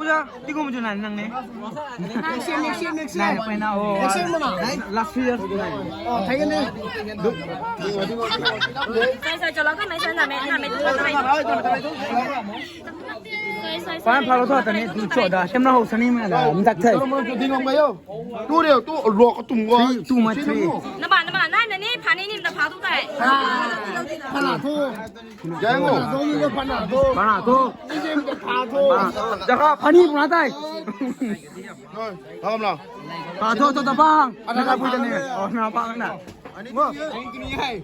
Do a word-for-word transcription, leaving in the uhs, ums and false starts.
bu ja. Ti kum ju nai nang ne. Next year, next year, next year. Nai pui na o. Next year mana? Last year. Oh, thank you ne. Sai sai chalo ka mai sai na mai na mai tu na mai. Pan phalo tho tani tu cho da. Sem na ho sani ma da. Mdak thai. Tao ma tu ding ong kayo. Tu reu tu luak ka tum ga. Three, two ma three. Na ba na ba na na ni pha ni ni na pha tu tai. Pha na tu. Jai ngo. Pha na tu ni pha na tu. Pha na tu. Ni ni pha tu. Jaka pha ni pha na tai. Oi, tham la. Pha tu tu ta bang. Na ka pui ta ni. Oh, na bang na. Ani mo. Ani tu ni hai.